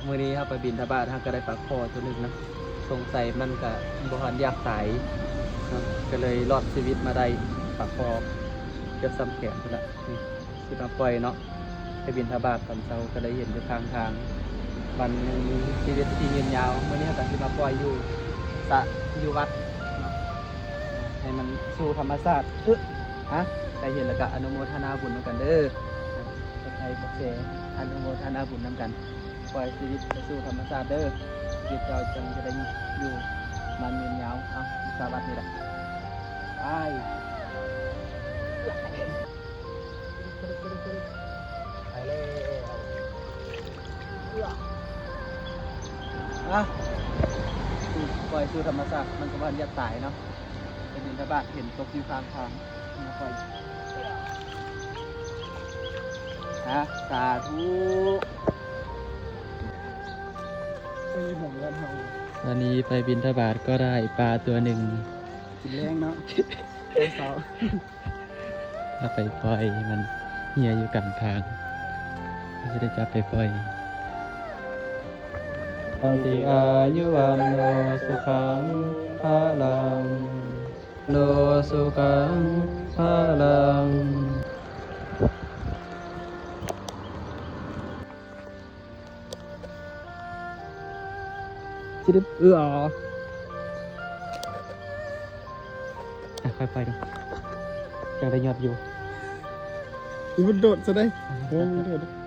ມື້ນີ້ເຮົາໄປບິນທະບາດ ເຮົາກໍໄດ້ປາຄໍຕົວໜຶ່ງເນາະ, ສົງໄສມັນກໍບໍ່ທັນຢາກຕາຍເນາະ ກໍເລີຍລອດຊີວິດມາໄດ້ປາຄໍເກືອບສ່ຳແຂນພຸ້ນລະ. ນີ້ຊິມາປ່ອຍເນາະ, ໄປບິນທະບາດຕອນເຊົ້າກໍໄດ້ເຫັນຢູ່ຂ້າງທາງ. ວັນໜຶ່ງມີຊີວິດທີ່ຍືນຍາວ, ມື້ນີ້ເຮົາກໍຊິມາປ່ອຍຢູ່ສະ ຢູ່ວັດເນາະ ໃຫ້ມັນສູ່ທຳມະຊາດ. ອະ ໃຜເຫັນແລ້ວກໍອະນຸໂມທະນາບຸນນຳກັນເດີ, ກົດໄລກ໌ ກົດແຊ ອະນຸໂມທະນາບຸນນຳກັນ. ປ່ອຍຊີວິດໄປສູ່ທຳມະຊາດເດີ, ຊີວິດເຈົ້າຈັ່ງຈະໄດ້ຢູ່ມັນຍືນຍາວ. ເອົາ ສະຫວັດດີລະ ໄປ ໄປແລ້ວ. ອະ ປ່ອຍສູ່ທຳມະຊາດ, ມັນກໍບໍ່ຢາກຕາຍເນາະ. ໄປບິນທະບາດເຫັນຕົກຢູ່ຂ້າງທາງ ມາປ່ອຍ. ອະ ສາທຸ. ອັນນີ້ໄປບິນທະບາດກໍໄດ້ປາຕົວໜຶ່ງ ກິນແລງເນາະ ຕອນເຊົ້າ. ເອົາໄປປ່ອຍ ມັນເຫື່ອຢູ່ກາງທາງ, ເຮົາຊິໄດ້ຈັບໄປປ່ອຍ. ອາຍຸວັນໂນສຸຂັງພະລັງ ໂນສຸຂັງພະລັງ. ຊິໄດ້ ເອີ ອາ ຄ່ອຍໄປເນາະ ຈັ່ງໄດ້ຍອດວິວ. ອຸ້ຍ ມັນໂດດຊະໄດ໋. ໂອ້ ມັນໂດດ.